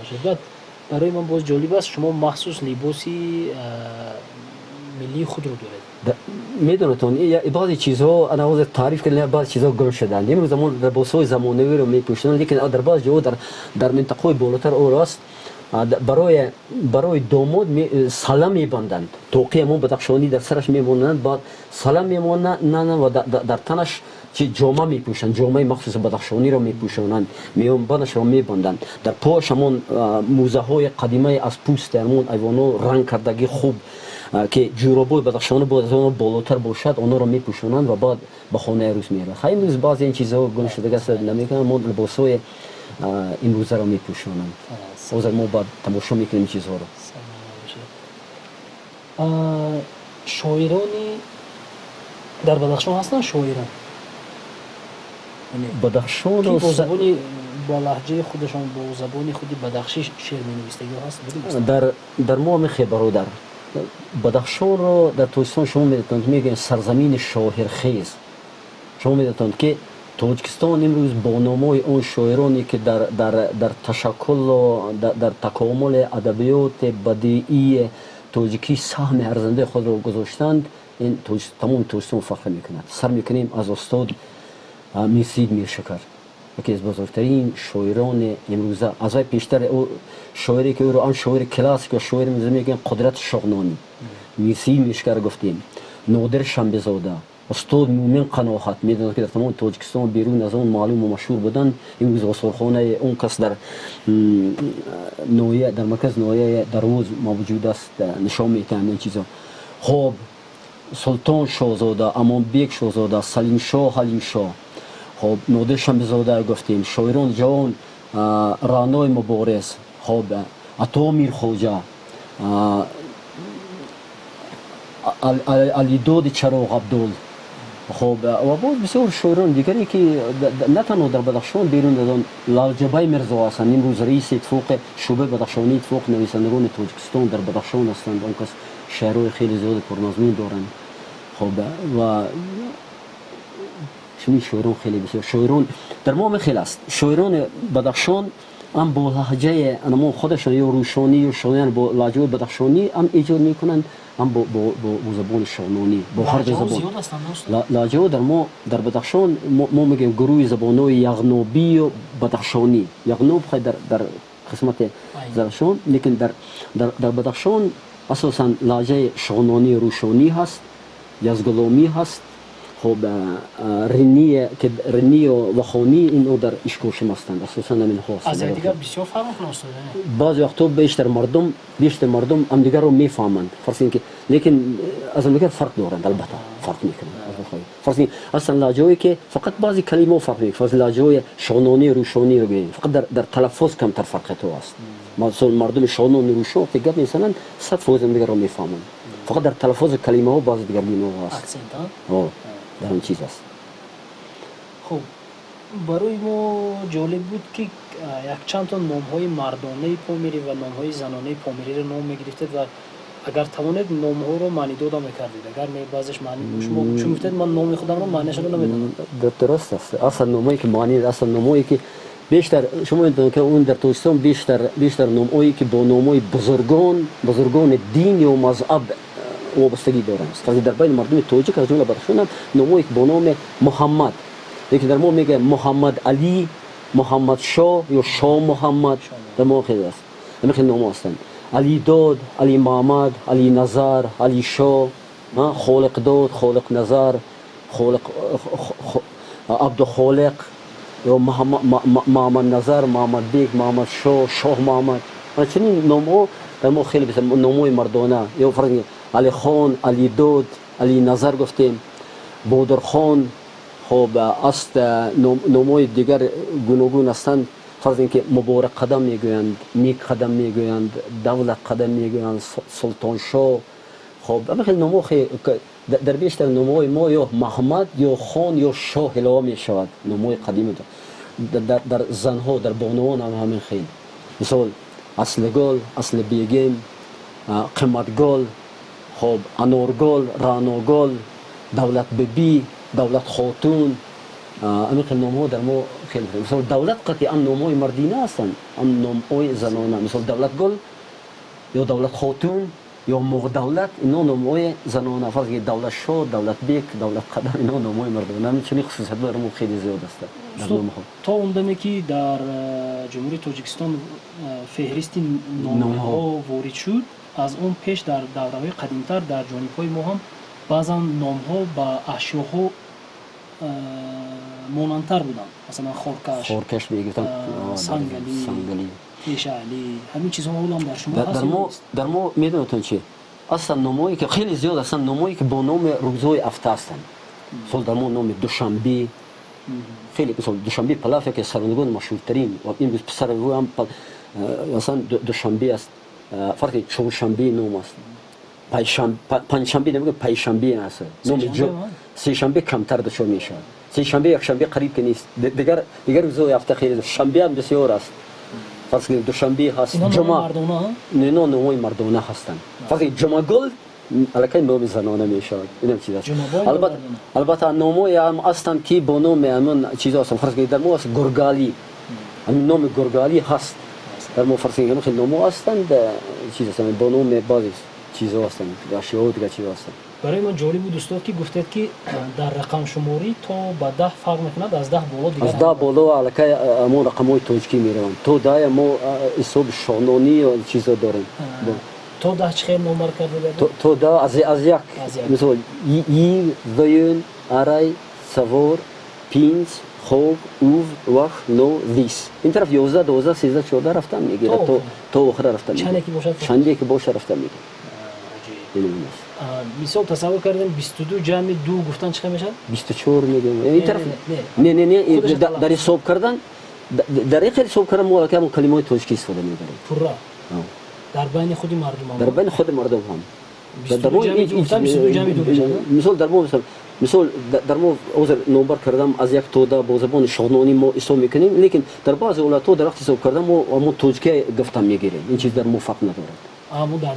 Бошед. Баъд барои ман боз ҷолиб аст, шумо махсус либоси миллии худро доред. Медонатон, баъзе чизҳо ана ҳозир таъриф кардем, баъзе чизҳо гум шуданд. Имрӯз замон либосҳои замонавиро мепӯшонанд, лекин дар баъзе ҷоҳо дар минтақаҳои болотар ор аст, барои домод сала мебанданд, тоқи ҳамон бадахшонӣ дар сараш мемонанд, баъд сала мемонанд ва дар танаш ҷома мепӯшанд, ҷомаи махсуси бадахшониро мепӯшонанд, миёнбандашро мебанданд, дар поаш ҳамон мӯзаҳои қадимаи аз пӯсти ҳамон айвонҳо ранг кардагӣ хуб, ки ҷӯробои бадахшонӣ бояд аз онҳо болотар бошад, онҳоро мепӯшонанд ва баъд ба хонаи арӯс мераванд. Хай, имрӯз баъзе ин чизҳо гум шудагааст, намекунанд, мо либосҳои имрӯзаро мепӯшонанд. Ҳозир мо баъд тамошо мекунем ин чизҳоро. Шоирони дар Бадахшон ҳастанд, шоирон? Бадахшонро бо забони, бо лаҳҷаи худашон, бо забони худи бадахшӣ шеър менавистагиҳо ҳаст? Дар мо мехе, бародар, Бадахшонро дар Тоҷикистон, шумо медонед, мегӯянд сарзамини шоҳирхез. Шумо медонед, ки Тоҷикистон имрӯз бо номҳои он шоироне, ки дар ташаккулу дар такомули адабиёти бадиии тоҷикӣ саҳми арзандаи худро гузоштанд, ин тамоми Тоҷикистон фахр мекунад. Сар мекунем аз устод Мирсаид Миршакар, яке аз бузургтарин шоирони имрӯза. Аз вай пештар шоире, ки ӯро ам шоири классик ва шоири имрӯза мегӯянд, Қудрат Шоғнонӣ, Мирсаид Миршакар гуфтем, Нодир Шанбезода, устод Мӯмин Қаноҳат, медонад, ки дар тамоми Тоҷикистон, берун аз он маълуму машҳур буданд. Имрӯз осорхонаи он кас дар ноҳия, дар маркази ноҳияи Дарвоз мавҷуд аст, нишон метиҳанд ин чизо. Хоб, Султон Шоҳзода, Амонбек Шоҳзода, Салимшоҳ, Ҳалимшоҳ, хоб, Нодир Шанбезода гуфтем, шоирони ҷавон Раънои Мубориз, хоб, Ато Мирхоҷа, Алидоди Чароғ Абдул, хоб, ва боз бисёр шоирони дигаре, ки на танҳо дар Бадахшон, берун аз он Лалҷабай Мирзо ҳастанд, имрӯз раиси иттифоқи шӯъбаи бадахшонии Иттифоқи нависандагони Тоҷикистон дар Бадахшон ҳастанд. Он кас шеърҳои хеле зиёди пурмазмун доранд. Хоб, ва чунин шоирон хеле бисёр. Шоирон дар мо хел аст, шоирони Бадахшон ам бо лаҳҷаи анамо худашон, ё рӯшонӣ, ё шоян, бо лаҳҷаҳои бадахшонӣ ам эҷод мекунанд, ам бо забони шоғнонӣ, бо ҳар ду забон. Лаҳҷаҳо дар мо, дар Бадахшон, мо мегӯем гурӯҳи забонҳои яғнобию бадахшонӣ. Яғноб хай дар қисмати Зарафшон, лекин дар Бадахшон асосан лаҳҷаи шоғнонии рӯшонӣ ҳаст, язгуломӣ ҳаст, хоб, риние, ки ринию вахонӣ, инҳо дар Ишкошим ҳастанд, асосан ҳаминҳо. Аз якдигар бисёр фарқ мекунад, устод? Баъзе вақтҳо бештар мардум ҳамдигарро мефаҳманд, фарз ин ки, лекин аз ҳамдигар фарқ доранд, албатта фарқ мекунанд. Фарз ҳастанд лаҳҷаҳое, ки фақат баъзе калимаҳо фарқ мекунанд. Фарз лаҳҷаҳои шоғнонии рӯшониро гӯем, фақат дар талаффуз камтар фарқиятҳо аст. Масалан, мардуми шоғнони рӯшон вақте гап мезананд, 100% ҳамдигарро мефаҳманд, фақат дар талаффузи калимаҳо баъзе дигаргуниҳо ҳаст, дар он чиз аст. Хуб, барои мо ҷолиб буд, ки якчанд то номҳои мардонаи помирӣ ва номҳои занонаи помириро ном мегирифтед ва агар тавонед, номҳоро маънидода мекардед. Агар баъзеш маъни шумо чун гуфтед, ман номи худамро маънияшро намедонам. Дуруст аст. Аслан номҳое ки маъни, аслан номҳое ки бештар, шумо медонед, ки он дар Тоҷикистон бештар номҳое, ки бо номҳои бузургони дин ё мазҳаб вобастагӣ доранд. Дар байни мардуми тоҷик, аз ҷумла Бадахшонам, номҳое ки бо номи Муҳаммад, лекин дар мо мегӯям Муҳаммад Алӣ, Муҳаммадшоҳ ё Шоҳ Муҳаммад, дар мо хеле аст, ҳамин хел номҳо ҳастанд: Алидод, Али Муҳаммад, Али Назар, Алишоҳ, Холиқдод, Холиқназар, Холиқ, Абдухолиқ ё Муҳаммадназар, Муҳаммадбек, Муҳаммадшоҳ, Шоҳ Муҳаммад. Чунин номҳо дар мо хеле бисёр, номҳои мардона, ё фарз Алихон, Алидод, Алиназар гуфтем, Бодурхон. Хоб, аст, номҳои дигар гуногун ҳастанд. Фарз ин ки Муборак Қадам мегӯянд, Нек Қадам мегӯянд, Давлат Қадам мегӯянд, Султоншоҳ. Хоб, ҳамин хел номҳо. Дар бештар номҳои мо ё Маҳмад, ё хон, ё шоҳ илова мешавад, номҳои қадими. Дар занҳо, дар бонувон ҳам ҳамин хел, мисол Аслигул, Аслибегим, Қиматгул, хоб, Аноргул, Раъногул, Давлатбибӣ, Давлатхотун, ҳамин хел номҳо дар мо. Хеле, мисол, давлат қати ам номҳои мардина ҳастанд, ам номҳои занона. Мисол, Давлатгул ё Давлатхотун ё Муғдавлат, ино номҳои занона. Фарз ки, Давлатшоҳ, Давлатбек, Давлатқадам, ино номҳои мардона. Чунин хусусиятҳо дар мо хеле зиёд аст дар номҳо. То он даме ки дар Ҷумҳурии Тоҷикистон феҳристи номҳо ворид шуд, аз он пеш, дар давраҳои қадимтар, дар ҷонибҳои мо ҳам баъзан номҳо ба ашёҳо монандтар буданд, масалан, хоркаш. Хоркаш мегуфтанд. Сангалӣ. Сангалӣ. Пешаалӣ, ҳамин чизҳо ҳолам дар шумо ҳаст? Дар мо, медонатон чи ҳастанд? Номҳое ки хеле зиёд ҳастанд, номҳое ки бо номи рӯзҳои ҳафта ҳастанд. Мисол, дар мо номи Душанбе хеле, мисол, Душанбе Палаф, яке сарондагони машҳуртарин ва имрӯз писари ӯ ҳам масалан Душанбе аст. Фарқ, Чоршанбе ном аст, панҷшанбе намегӯям, пайшанбе аст номи. Сешанбе камтар дучор мешавад, сешанбе, якшанбе қариб ки нест. Дигар рӯзҳои ҳафта хеле, шанбе ҳам бисёр аст. Фарз кунед, Душанбе ҳаст, ҷума, ино номҳои мардона ҳастанд. Фарз кунед, Ҷумагул аллакай номи занона мешавад. Инам чиз аст. Албатта, номҳое ҳам ҳастанд, ки бо номи ҳамон чизо ҳастанд. Фарз кунед, дар мо аст Гургалӣ, ҳамин номи Гургалӣ ҳаст дар мо. Фарз кунед, хеле номҳо ҳастанд, чиз ҳастанд, бо номи баъзе чизҳо ҳастанд, ашёу дигар чизҳо ҳастанд. Барои ман ҷолиб буд, устод, ки гуфтед, ки дар рақамшуморӣ то ба 10 фарқ мекунад, аз 10 боло дигар. Аз 10 боло аллакай ҳамон рақамҳои тоҷикӣ мераванд. То 10 мо ҳисоби шоҳнонӣ чизо дорем. То 10 чӣ хел номбар карда? То 10 аз як, мисол, ив, дуюн, арай, савор, пинҷ, хоб, ув, вах, но, вис. Ин тараф 11, 12, 13, 14 рафтан мегирад, то охира рафтан. Чанде ки боша, рафтан мегирад. Мисол, тасаввур кардем, 22 ҷамъи ду гуфтан чӣ мешавад? 24 мегӯем. Ин тараф не, дар ҳисоб кардан, дар ин хел ҳисоб кардан мо аллакай ҳамон калимаҳои тоҷикӣ истифода мебарем. Пурра дар байни худи мардум? Дар байни худи мардум ҳам. Мисол, дар мо, мисол, дар мо ҳозир номбар кардам, аз як то 10 бо забони шоҳнонӣ мо ҳисоб мекунем, лекин дар баъзе ҳолатҳо, дар вақти ҳисоб кардан, мо ҳамон тоҷикия гуфтан мегирем. Ин чиз дар мо фарқ надорад. Аммо дар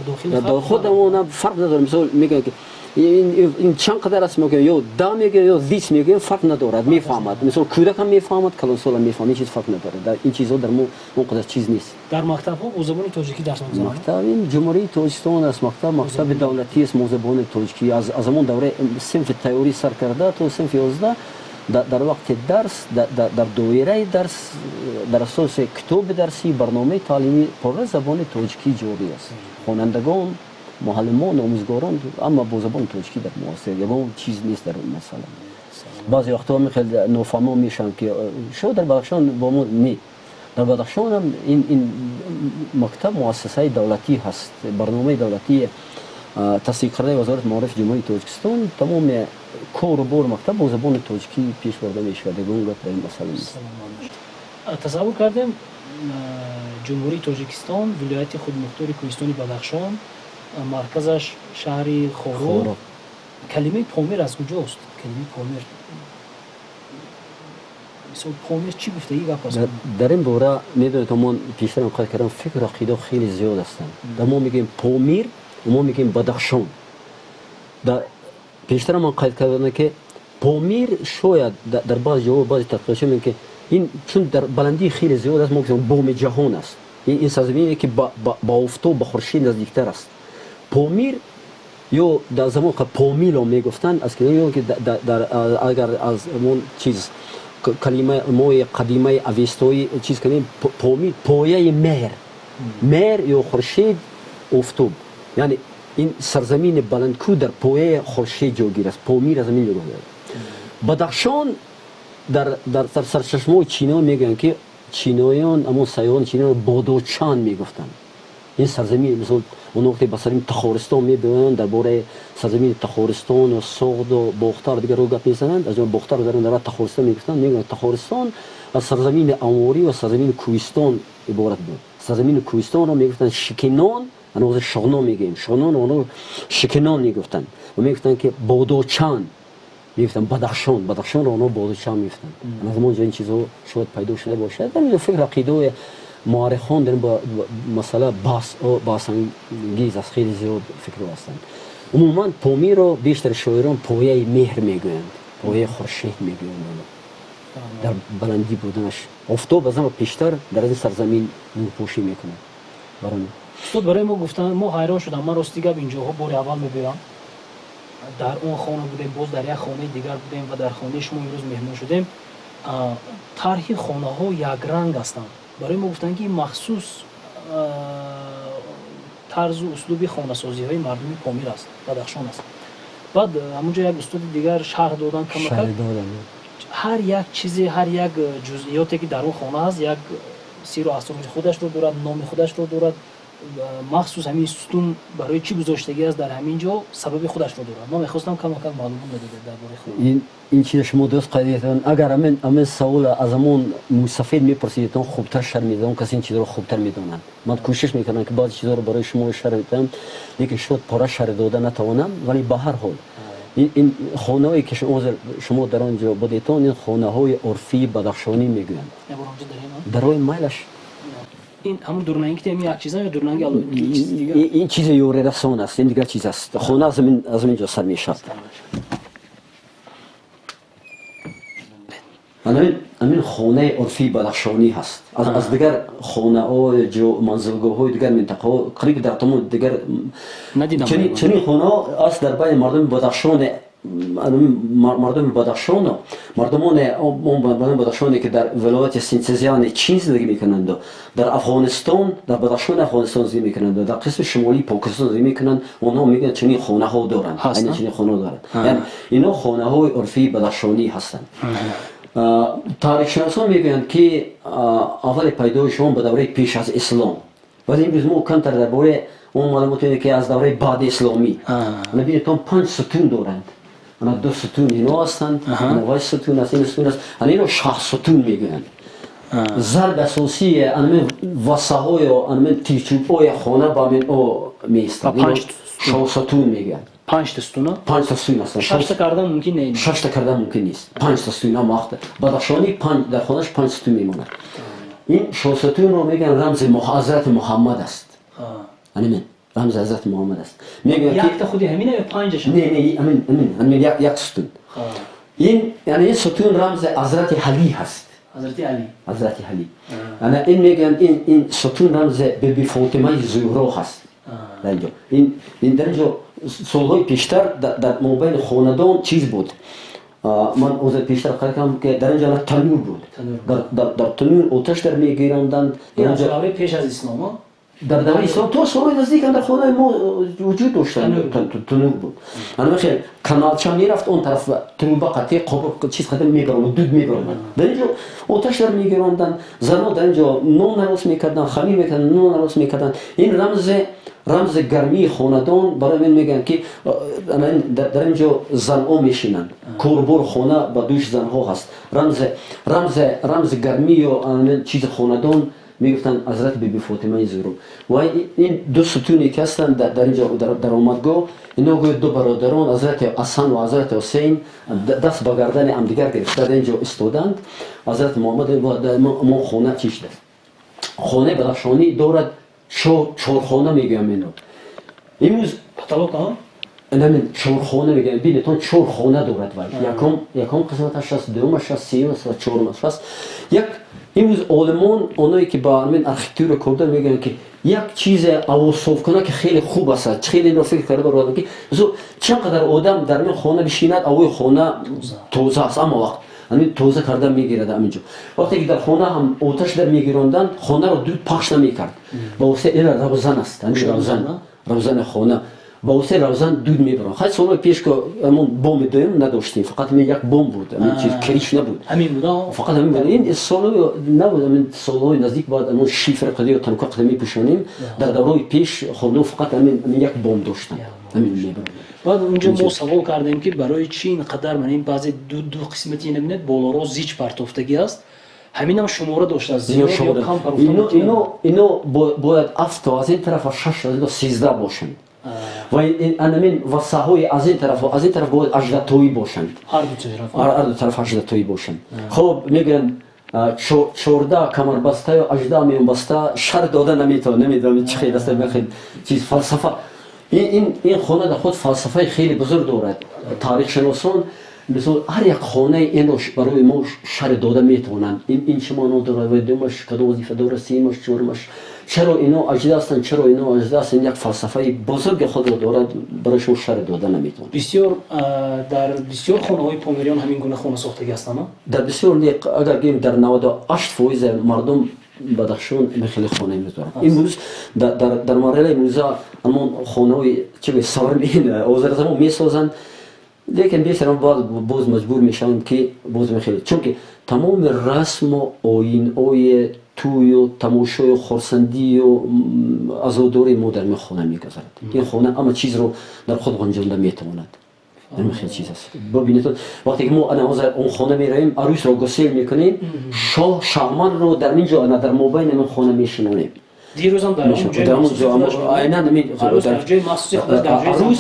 дохил? Дар худамон фарқ надорад. Мисол, мегӯянд, ки ин чанд қадар аст, мегӯям, ё 10 мегӯям, ё 20 мегӯям, фарқ надорад, мефаҳмад. Мисол, кӯдакам мефаҳмад, калонсолам мефаҳмад, ин чиз фарқ надорад. Дар ин чизҳо дар мо он қадар чиз нест. Дар мактабҳо бо забони тоҷикӣ дарс мегузаронанд? Мактаб ин Ҷумҳурии Тоҷикистон аст, мактаб мактаби давлатӣ аст, мо забони тоҷикӣ аз ҳамон давраи синфи тайёрӣ сар карда то синфи 11, дар вақти дарс, дар доираи дарс, дар асоси китоби дарсӣ, барномаи таълимӣ пурра забони тоҷикӣ ҷорӣ аст. Хонандагон, муаллимон, омӯзгорон ҳама бо забони тоҷикӣ дар муассиса, ягон чиз нест дар масъала. Баъзе вақтҳо хеле нофаҳмо мешаванд, ки шояд дар Бадахшон бо мо не. Дар Бадахшонам ин мактаб муассисаи давлатӣ ҳаст, барномаи давлатии тасдиқ кардаи Вазорати маорифи Ҷумҳурии Тоҷикистон, тамоми кору бори мактаб бо забони тоҷикӣ пеш бурда мешавад. Ягон гап дар ин масъала нест. Тасаввур кардем, Ҷумҳурии Тоҷикистон, вилояти худмухтори Кӯҳистони Бадахшон, марказаш шаҳри Хоруғ. Калимаи Помир аз куҷост? Калимаи Помир, мисол, Помир чӣ гуфтагӣ гап аст? Дар ин бора, медонед, мо пештарам қайд кардам, фикру ақидаҳо хеле зиёд ҳастанд. Дар мо мегӯем Помир, мо мегӯем Бадахшон. Пештара ман қайд кардам, ки Помир шояд дар баъзе ҷоҳо, баъзе тадқиқотчиҳо мегӯянд, ки ин чун дар баландии хеле зиёд аст, мо гуфтем боми ҷаҳон аст, ин сарзамине ки ба офтоб, ба хуршед наздиктар аст, Помир, ё дар замон Помило мегуфтанд, аз ё ки агар аз он чиз калима мои қадимаи авестоӣ чиз кунем, Помир, пояи меҳр, меҳр ё хуршед, офтоб, яъне ин сарзамини баландкӯ дар пояи хуршед ҷойгир аст. Помир аз ҳамин ҷо. Бадахшон, дар сарчашмаҳои чиниён мегӯянд, ки чиноён, ҳамон сайёҳони чиниён, Бодочан мегуфтанд ин сарзамин. Мисол, оно вақте ба сарзамини Тахористон мебиёянд, дар бораи сарзамини Тахористону Соғду Бохтар дигарро гап мезананд, аз Бохтар дар Тахористон мегуфтанд, мегӯянд, Тахористон аз сарзамини Аморӣ ва сарзамини кӯҳистон иборат буд. Сарзамини кӯҳистонро мегуфтанд Шикинон, ҳозир Шоғнон мегӯем, Шоғнон, оно Шикинон мегуфтанд ва мегуфтанд, ки Бодочан мегуфтанд Бадахшон. Бадахшонро оно Бодочан мегуфтанд. Аз ҳамон ҷо ин чизҳо шояд пайдо шуда бошад. Фикр, ақидаҳои муаррихон дар ин масъала баҳсангез аст, хеле зиёд фикрҳо ҳастанд. Умуман, Помирро бештари шоирон пояи меҳр мегӯянд, пояи хуршед мегӯянд. Дар баландӣ буданаш офтоб аз ҳама пештар дар аз ин сарзамин нурпӯшӣ мекунад. Барои Устод, барои мо гуфтан, мо ҳайрон шудам. Ман рости гап инҷоҳо бори аввал мебинам. Дар он хона будем, боз дар як хонаи дигар будем ва дар хонаи шумо имрӯз меҳмон шудем. Тарҳи хонаҳо якранг ҳастанд. Барои мо гуфтанд, ки махсус тарзу услуби хонасозиҳои мардуми Помир аст, Бадахшон аст. Баъд ҳамунҷо як устоди дигар шарҳ додан камакак. Ҳар як чизе, ҳар як ҷузъиёте, ки дар он хона ҳаст, як сиру асрори худашро дорад, номи худашро дорад. Махсус ҳамин сутун барои чӣ гузоштагӣ аст дар ҳамин ҷо, сабаби худашро дорад. Ман мехостам камакак маълумот медодед дар бораи хона. Ин чиза шумо дуруст қайд кардед. Агар ҳамин савола аз ҳамон мусафед мепурсидед, он хубтар шарҳ медод. Он касе ин чизро хубтар медонанд. Ман кӯшиш мекардам, ки баъзе чизҳоро барои шумо шарҳ бидиҳам, лекин шояд пурра шарҳ дода натавонам, вале ба ҳар ҳол ин хонаҳое, ки ҳозир шумо дар он ҷо будетон, ин хонаҳои урфии бадахшонӣ мегӯянд. Дарои майлаш. Ин ҳамун дурнанги ки як чиза ё дурнанги чизи дигар? Ин чизи ёрирасон аст, ин дигар чиз аст. Хона аз ҳамин ҷо сар мешавад. Ҳамин хонаи урфии бадахшонӣ ҳаст. Аз дигар хонаҳо, ҷо манзилгоҳҳои дигар минтақаҳо қариб дар тамоми дигар чунин хонаҳо аст дар байни мардуми Бадахшоне, мардуми Бадахшону мардумоне, он мардуми Бадахшоне, ки дар вилояти Синцзяни Чин зиндагӣ мекунанду дар Афғонистон, дар Бадахшони Афғонистон зиндагӣ мекунанду дар қисми шимолии Покистон зиндагӣ мекунанд, онҳо мегӯянд, чунин хонаҳо доранд, айнан чунин хонаҳо доранд. Яъне ино хонаҳои урфии бадахшонӣ ҳастанд. Таърихшиносон мегӯянд, ки аввали пайдоиши он ба давраи пеш аз ислом, вале имрӯз мо камтар дар бораи он маълумот дорем, ки аз давраи баъди исломӣ. Бинед, он панҷ сутун доранд. Ана ду сутун ино ҳастанд, ана вай сутун аст, ин сутун аст, ана ино шаҳсутун мегӯянд. Зарб асосии анамин васаҳоё, анамин тирчӯбҳои хона ба ҳамин о меистад. Шоҳсутун мегӯянд. Панҷта сутуна? Панҷта сутун ҳастанд. Шашта кардан мумкин не? Шашта кардан мумкин нест. Панҷта сутун ҳам вақт бадахшонӣ панҷ дар хонаш панҷ сутун мемонад. Ин шоҳсутунро мегӯянд, рамзи Ҳазрати Муҳаммад аст. Ҳамин рамзи Ҳазрати Муҳаммад аст. Мегӯянд, якта худи ҳамина ё панҷаша? Не, не, ҳамин як сутун. Ин яъне ин сутун рамзи Ҳазрати Ҳалӣ ҳаст. Ҳазрати Алӣ. Ҳазрати Ҳалӣ. Ана ин мегӯянд, ин сутун рамзи Биби Фотимаи Зуҳро ҳаст. Дар инҷо ин дар инҷо солҳои пештар дар мобайни хонадон чиз буд. Ман ҳозир пештар қайд кардам, ки дар инҷо танӯр буд. Дар танӯр оташ дар мегиранданд. Давраи пеш аз ислом? Дар давраи ислом то солҳои наздик дар хонаи мо вуҷуд доштанд, танӯр буд. Ана хел каналча мерафт он тараф, труба қатъи қобр чиз қатъи мебаромад, дуд мебаромад. Дар инҷо оташ дар мегиронданд, занҳо дар инҷо нон нарост мекарданд, хамир мекарданд, нон нарост мекарданд. Ин рамзи гармии хонадон. Барои ман мегӯянд, ки дар ин ҷо занҳо мешинанд, корбор хона ба дӯши занҳо ҳаст. Рамзи гармию чизи хонадон мегуфтанд Ҳазрати Биби Фотимаи Зуҳро. Ва ин ду сутуне, ки ҳастанд дар инҷо даромадгоҳ, ино гӯё ду бародарон, Ҳазрати Ҳасан ва Ҳазрати Ҳусейн, даст ба гардани ҳамдигар гирифта дар инҷо истоданд. Ҳазрати Муҳаммад. Мо хона чӣ шудааст? Хонаи бадахшонӣ дорад чорхона мегӯям ино имрӯз. Потолок? Намин чорхона мегӯям. Бинед, он чор хона дорад. Вай якум қисматаш аст, дуюмаш аст, сеюмаш ва чорумаш аст. Як имрӯз олимон, оное ки ба ҳамин архитектура кор доранд, мегӯянд, ки як чизе авософкунак, ки хеле хуб аст, хеле инро фикр карда бароадам, ки чанд қадар одам дар ин хона бишинад, авои хона тоза аст, аммо вақт ҳамин тоза карда мегирад. Ҳаминҷо вақте ки дар хона ҳам оташ дар мегиронданд, хонаро дуд пахш намекард. Ба воситаи ин равзан аст, ҳамин равзан, равзани хона, ба воситаи равзан дуд мебаранд. Хай, солҳои пеш ки ҳамон боми дуюм надоштем, фақат ҳамин як бом буд, ҳамин чиз крыш набуд. Ҳамин буд? Фақат ҳамин буд. Ин солҳои набуд, ҳамин солҳои наздик баъд ҳамон шифр қади ё танка қади мепӯшонем. Дар давраҳои пеш хонаҳо фақат ҳамин як бом доштанд, ҳамин мебаранд. Баъд унҷо мо савол кардем, ки барои чӣ ин қадар ман ин баъзе ду қисмати ина бинед, болоро зич партофтагӣ аст, ҳаминам шумора доштааст. Ино бояд ҳафто аз ин тараф ва шаш аз ин 13 бошанд ва анамин васаҳои аз ин тараф, аз ин тараф бояд аждатоӣ бошанд. Ҳар ду тараф аждатоӣ бошанд. Хоб, мегӯянд, 14 камарбаста ё 18 миёнбаста, шарҳ дода наметавон, намедонам чӣ хел аст, чиз фалсафа. Ин хона дар худ фалсафаи хеле бузург дорад. Таърихшиносон Мисол, ҳар як хонаи инро барои мо шарҳ дода метавонанд: ин чӣ маъно дорад ва думаш кадом вазифа дорад, сеюмаш, чорумаш, чаро ино аҷда ҳастанд, чаро ино аҷда ҳастанд. Як фалсафаи бузурги худро дорад, барои шумо шарҳ дода наметавонад. Бисёр, дар бисёр хонаҳои помириён ҳамин гуна хона сохтагӣ ҳастанд? Дар бисёр не, агар гӯем, дар 98% мардум Бадахшон хеле хона имрӯз доранд. Имрӯз дар марҳилаи имрӯза ҳамон хонаҳои чи гӯ современ ҳозиразамон месозанд, лекин бештар боз маҷбур мешаванд, ки боз мехеле, чунки тамоми расму оинҳои тӯю тамошою хурсандию азодории мо дар ин хона мегузарад. Ин хона ҳама чизро дар худ ғунҷонда метавонад. Ин хеле чиз аст. Бибинед, вақте ки мо ана ҳозир он хона меравем, арӯсро гусел мекунем, шоҳ шаҳманро дар ин ҷо, ана дар мобайни ин хона мешинонем. Дирӯзам дар айнан арӯс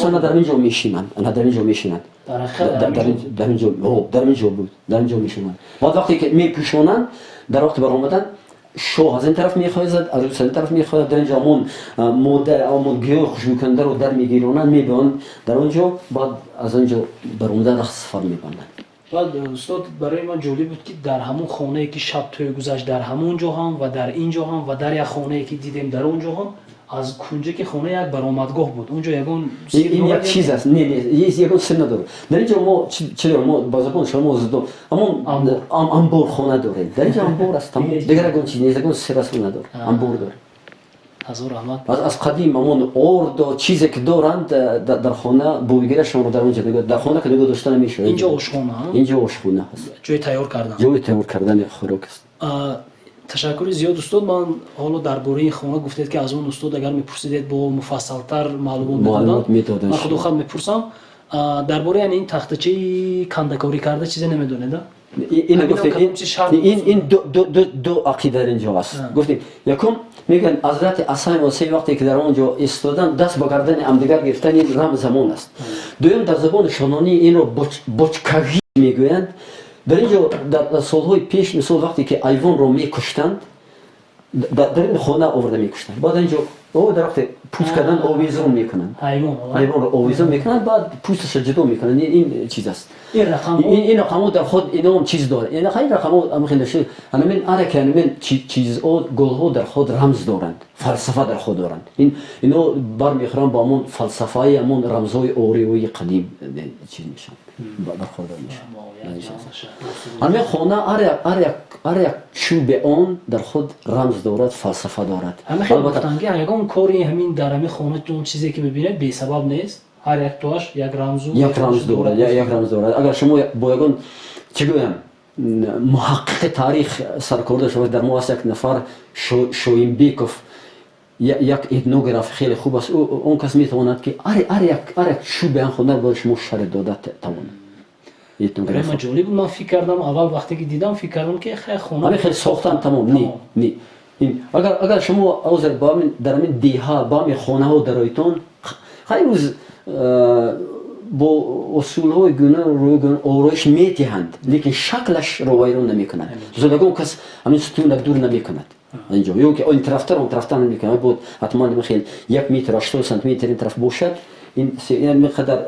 ана дар ин ҷо мешинанд, ана дар ин ҷо мешинанд, дар ин ҷо буд, дар ин ҷо мешинанд. Баъд вақте ки мепӯшонанд, дар вақти баромадан шоҳ аз ин тараф мехоҳад, арӯс аз ин тараф мехоҳад. Дар ин ҷо ҳамон мода, ҳамон гиёҳи хушбӯкунандаро дар мегиронанд, мебиёнд дар он ҷо, баъд аз он ҷо баромада рахт сафар мебанданд. Баъд, устод, барои ман ҷолиб буд, ки дар ҳамон хонае, ки шаб тӯй гузашт, дар ҳамон ҷо ҳам ва дар ин ҷо ҳам ва дар як хонае, ки дидем, дар он ҷо ҳам аз кунҷаки хона як баромадгоҳ буд. Он ҷо ягон Ин як чиз аст. Не, не, ягон сир надорад. Дар ин ҷо мо чӣ дорем? Мо ба забони шумо ҳамон амборхона дорем. Дар ин ҷо амбор аст, тамом, дигар ягон чиз нест, ягон сир аст надорад, амбор дорем. Ҳазор раҳмат. Аз қадим ҳамон ордо, чизе ки доранд дар хона, бӯйгирашонро дар он ҷо нигоҳ, дар хона ки нигоҳ дошта намешавад. Инҷо ошхона? Инҷо ошхона аст. Ҷои тайёр кардан. Ҷои тайёр кардани хӯрок аст. Ташаккури зиёд, устод. Ман ҳоло дар бораи ин хона гуфтед, ки аз он устод агар мепурсидед, бо муфассалтар маълумот медоданд. Ман худохат мепурсам дар бораи ин тахтачаи кандакорӣ карда. Чизе намедонед? Ин ду ақида дар инҷо аст. Гуфтем, якум, мегӯянд, ҳазрати Асай Мусай вақте ки дар он ҷо истоданд, даст ба гардани ҳамдигар гирифтан, ин рамз замон аст. Дуюм, дар забони шононӣ инро бочкагӣ мегӯянд. Дар ин ҷо дар солҳои пеш, мисол, вақте ки айвонро мекуштанд, дар ин хона оварда мекуштанд, баъд ин ҷо дар вақте пӯст кардан овезон мекунанд, айвонро овезон мекунанд, баъд пӯсташа ҷудо мекунанд. Ин чиз аст. Ин рақамҳо дар худ ином чиз дорад. Ин рақамҳо ҳамин араки, ҳамин чизҳо, гулҳо дар худ рамз доранд, фалсафа дар худ доранд. Ино бармехӯранд ба ҳамон фалсафаи ҳамон рамзҳои ориёии қадим, чиз мешаванд, бархӯрдор мешаванд. Ҳамин хона ҳар як чӯби он дар худ рамз дорад, фалсафа дорад. Гуфтанд, ки ягон кори ҳамин дар ҳамин хона, он чизе ки мебинед, бесабаб нест, ҳар як тоаш як рамзу Як рамз дорад, як рамз дорад. Агар шумо бо ягон, чӣ гӯям, муҳаққиқи таърих саркорда шавад, дар мо аст як нафар, Шоимбеков, як этнограф хеле хуб аст, он кас метавонад, ки ҳар як чӯби ан хона бояд шумо шарҳ дода тавонад. Ман ҷолиб буд, ман фикр кардам, аввал вақте ки дидам, фикр кардам, ки хай хона Ҳамин хел сохтан, тамом. Не, не, агар шумо ҳозир дар ҳамин деҳа ба ҳамин хонаҳо дароитон, хай, имрӯз бо усулҳои гуна ороиш метиҳанд, лекин шаклашро вайрон намекунад. Ягон кас ҳамин сутунак дур намекунад инҷо ё ки ин тарафтар, он тарафтар намекунад. Бояд ҳатман хел 1 метр 80 сантиметр ин тараф бошад. Ин қадар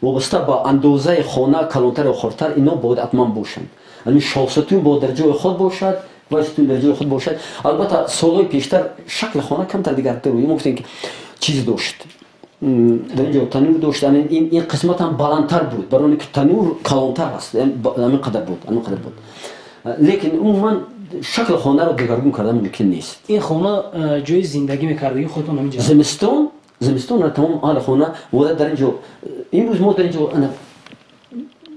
вобаста ба андозаи хона, калонтар ё хурдтар, ино бояд ҳатман бошанд. Ҳамин шоҳсутун бояд дар ҷои худ бошад ва сутун дар ҷои худ бошад. Албатта, солҳои пештар шакли хона камтар дигартар. Мо гуфтем, ки чиз дошт дар ин ҷо, танур дошт. Ин қисмат ҳам баландтар буд, барои ки танур калонтар аст, ҳамин қадар буд, ҳамин қадар буд. Лекин умуман шакли хонаро дигаргун кардан мумкин нест. Ин хона ҷои зиндагӣ мекардагӣ худтон ҳамин ҷо? Зимистон, зимистон тамом аҳли хона вода дар ин ҷо. Имрӯз мо дар ин ҷо ана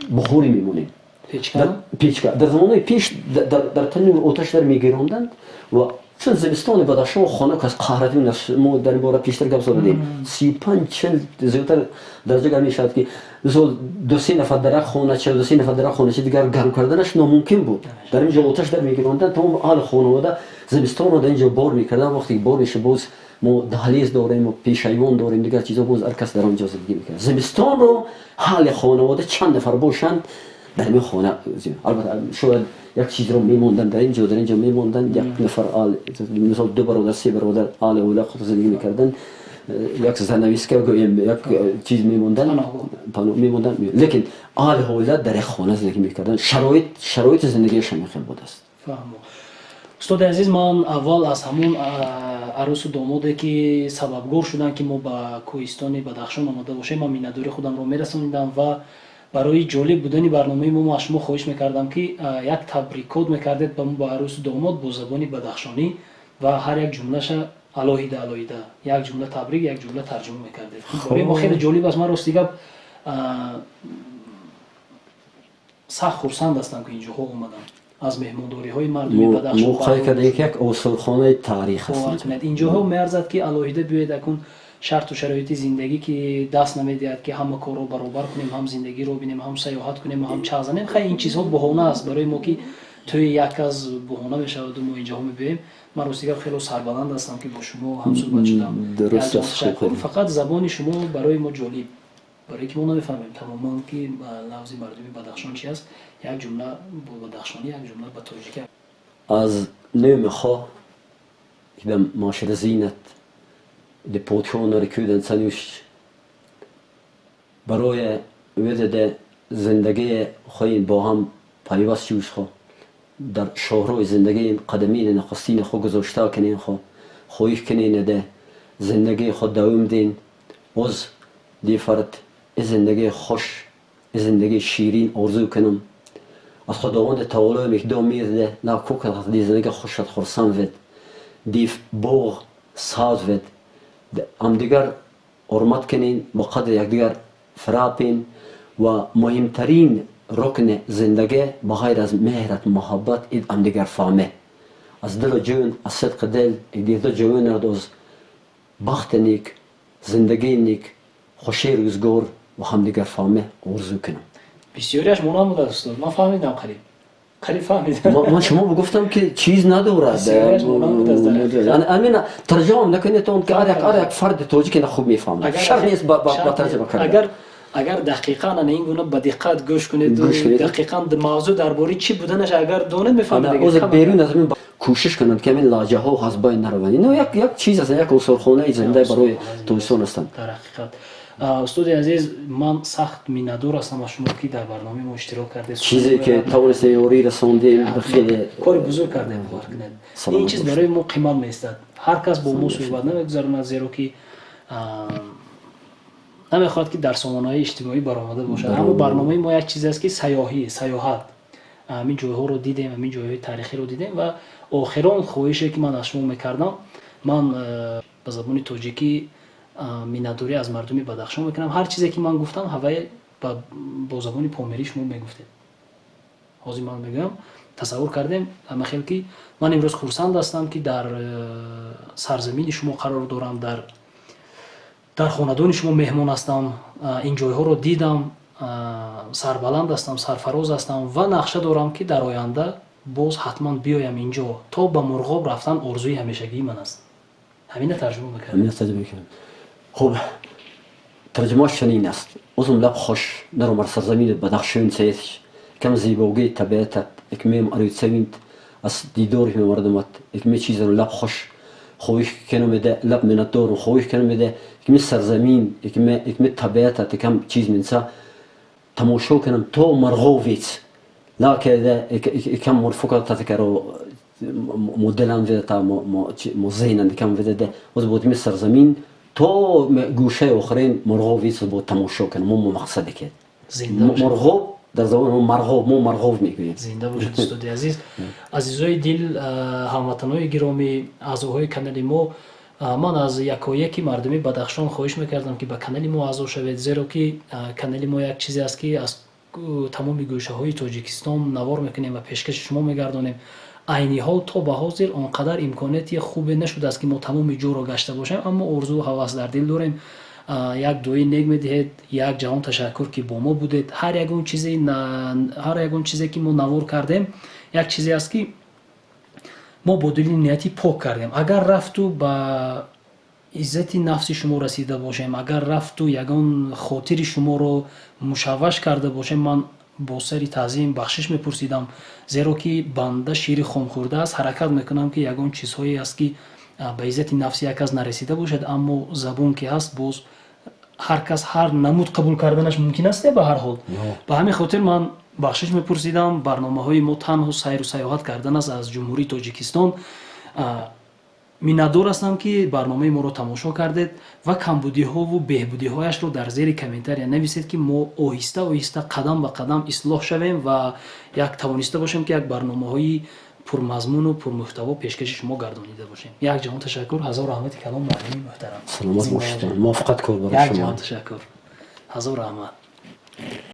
бухорӣ мемонем. Печка. Печка. Дар замонои пеш дар танур оташ дар мегиронданд ва чун зимистони Бадахшон хонак аст, қаҳратин аст, мо дар ин бора пештар гап задем, 35, 40 зиёдтар дараҷа гарм мешавад, ки мисол ду се нафар дар як хона ча, ду се нафар дар як хона чи, дигар гарм карданаш номумкин буд. Дар ин ҷо оташ дар мегиронданд, тамом аҳли хонавода зимистонро дар ин ҷо бор мекарданд. Вақте ки бор мешуд, боз мо даҳлез дорем, мо пешайвон дорем, дигар чизо, боз ҳар кас дар он ҷо зиндагӣ мекард. Зимистонро аҳли хонавода чанд нафар бошанд, дар ин хона. Албатта, шояд як чизро мемонданд дар ин ҷо, дар ин ҷо мемонданд як нафар, мисол, ду бародар, се бародар, аҳли оила худ зиндагӣ мекарданд. Як занавеска гӯем, як чиз мемондан, мемондан, лекин аҳли оила дар як хона зиндагӣ мекарданд. Шароити зиндагиашон хел будааст. Фаҳмо, устоди азиз, ман аввал аз ҳамун арӯсу домоде, ки сабабгор шуданд, ки мо ба кӯҳистони Бадахшон омода бошем, ман миннатдории худамро мерасонидам ва барои ҷолиб будани барномаи мо аз шумо хоҳиш мекардам, ки як табрикот мекардед ба мо, ба арӯсу домод, бо забони бадахшонӣ ва ҳар як ҷумлаша алоҳида алоҳида, як ҷумла табрик, як ҷумла тарҷума мекардед. Барои мо хеле ҷолиб аст. Ман, рости гап, сахт хурсанд ҳастам, ки инҷоҳо омадам аз меҳмондориҳои мардуми Бадахшон. Мо қайд кардем, ки як осорхонаи таърих аст. Инҷоҳо меарзад, ки алоҳида биёед. Акун шарту шароити зиндагӣ ки даст намедиҳад, ки ҳама корро баробар кунем, ҳам зиндагиро бинем, ҳам сайёҳат кунем, ҳам чағ занем. Хай, ин чизҳо баҳона аст барои мо, ки тӯи як аз баҳона мешаваду мо инҷоҳо мебиёем. Ман, рости гап, хело сарбаланд ҳастам, ки бо шумо ҳамсӯҳбат шудам. Фақат забони шумо барои мо ҷолиб, барое ки мо намефаҳмем тамоман, ки лафзи мардуми Бадахшон чи аст. Як ҷумла бо бадахшонӣ, як ҷумла ба тоҷикӣ. Аз нӯми хо ки машра зинат де подшонари кӯдан санюш барои ведаде зиндагии хоин бо ҳам пайваст шӯш хо дар шоҳрои зиндагии қадамини нахустини хо гузошта кунен, хо хоҳиш куненаде зиндагии хо давом дин. Оз дифарт зиндагии хуш, зиндагии ширин орзу кунам. Аз Худованди таоло мекдом мирде на кукат ди зиндагии хушат хурсанд вед, диф боғ сабз вед, ҳамдигар ҳурмат кунин, бо қадри якдигар фирапин ва муҳимтарин рукни зиндагӣ ба ғайр аз меҳрат, муҳаббат ид ҳамдигар фаҳме аз дилу ҷон, аз сидқи дил дирда ҷавонад. Оз бахти нек, зиндагии нек, хушии рӯзгор ва ҳамдигар фаҳме орзу кунам. Бисёриаш монанд будааст, устод. Ман фаҳмидам, қариб қариб фаҳмидам. Ман шумо гуфтам, ки чиз надорад, амина тарҷумам накунед, он ки ҳар як фарди тоҷик ина хуб мефаҳмад, шарт нест ба тарҷума кардан. Агар дақиқан ана ин гуна ба диққат гӯш кунед, дақиқан мавзӯъ дар бораи чӣ буданаш агар донед, мефаҳмед. Берун аз ин кӯшиш кунанд, ки ҳамин лаҳҷаҳо аз байн нараванд. Ино як чиз аст, як осорхонаи зинда барои Тоҷикистон ҳастанд. Дар ҳақиқат, устоди азиз, ман сахт миннатдор ҳастам аз шумо, ки дар барномаи мо иштирок кардед. Чизе ки тавонистем, ёрӣ расондем, хеле кори бузург кардем, бовар кунед, ин чиз барои мо қимат меистад. Ҳар кас бо мо суҳбат намегузаронад, зеро ки намехоҳад, ки дар сомонаҳои иҷтимоӣ баромада бошад. Аммо барномаи мо як чизе аст, ки сайёҳӣ, сайёҳат, ҳамин ҷойҳоро дидем, ҳамин ҷойҳои таърихиро дидем. Ва охирон хоҳише, ки ман аз шумо мекардам, ман ба забони тоҷикӣ миннатдорӣ аз мардуми Бадахшон мекунам. Ҳар чизе ки ман гуфтам, ҳавай бо забони помирӣ шумо мегуфтед. Ҳозир ман мегӯям: тасаввур кардем ҳамахел, ки ман имрӯз хурсанд ҳастам, ки дар сарзамини шумо қарор дорам, дар хонадони шумо меҳмон ҳастам, ин ҷойҳоро дидам, сарбаланд ҳастам, сарфароз ҳастам ва нақша дорам, ки дар оянда боз ҳатман биёям инҷо. То ба Мурғоб рафтан орзуи ҳамешагии ман аст. Ҳамина тарҷума мекардам. Хуб, тарҷумааш чунин аст: озум лаб хош даромар сарзамини Бадахшон сееш кам зебогии табиатат икмем арӯдсавинт аз дидори мардумат икме чизаро лаб хош хоҳиш кунамеде, лаб миннатдорум, хоҳиш кунамеде икме сарзамин, икме табиатат икам чиз минса тамошо кунам то Марғовиц лакеде икам мурфукататикаро моделан ведата мозейнан икам ведеде оз бодими сарзамин то гӯшаи охирин Мурғовиц бо тамошо кунам. Мо мақсаде ки Мурғоб дар забони мо Марғов, мо Марғов мегӯем. Зинда бошед, устоди азиз. Азизои дил, ҳамватанои гиромӣ, аъзоҳои канали мо, ман аз якояки мардуми Бадахшон хоҳиш мекардам, ки ба канали мо аъзо шавед, зеро ки канали мо як чизе аст, ки аз тамоми гӯшаҳои Тоҷикистон навор мекунем ва пешкаши шумо мегардонем. Айни ҳол то ба ҳозир он қадар имконияти хубе нашудааст, ки мо тамоми ҷоро гашта бошем, аммо орзуу ҳавас дар дил дорем. Як дуои нек медиҳед. Як ҷаҳон ташаккур, ки бо мо будед. Ҳар ягон чизе, ки мо навор кардем, як чизе аст, ки мо бо дили нияти пок кардем. Агар рафту ба иззати нафси шумо расида бошем, агар рафту ягон хотири шуморо мушавваш карда бошем, ман бо сари таъзим бахшиш мепурсидам, зеро ки банда шири хом хӯрдааст. Ҳаракат мекунам, ки ягон чизҳое аст, ки Ба иззати нафси як кас нарасида бошад, аммо забон ки ҳаст, боз ҳар кас ҳар намуд қабул карданаш мумкин аст. Ба ҳар ҳол, ба ҳамин хотир ман бахшиш мепурсидам. Барномаҳои мо танҳо сайру сайёҳат кардан аст аз Ҷумҳурии Тоҷикистон. Миннатдор ҳастам, ки барномаи моро тамошо кардед ва камбудиҳову беҳбудиҳояшро дар зери комментария нависед, ки мо оҳиста оҳиста, қадам ба қадам ислоҳ шавем ва як тавониста бошем, ки як барномаҳои пурмазмуну пурмуҳтаво пешкаши шумо гардонида бошем. Як ҷаҳон ташаккур, ҳазор раҳмати калом, муаллими муҳтарам. Саломат бошед, муваффақият кор барои Як шумо. ҷаҳон ташаккур, ҳазор раҳмат.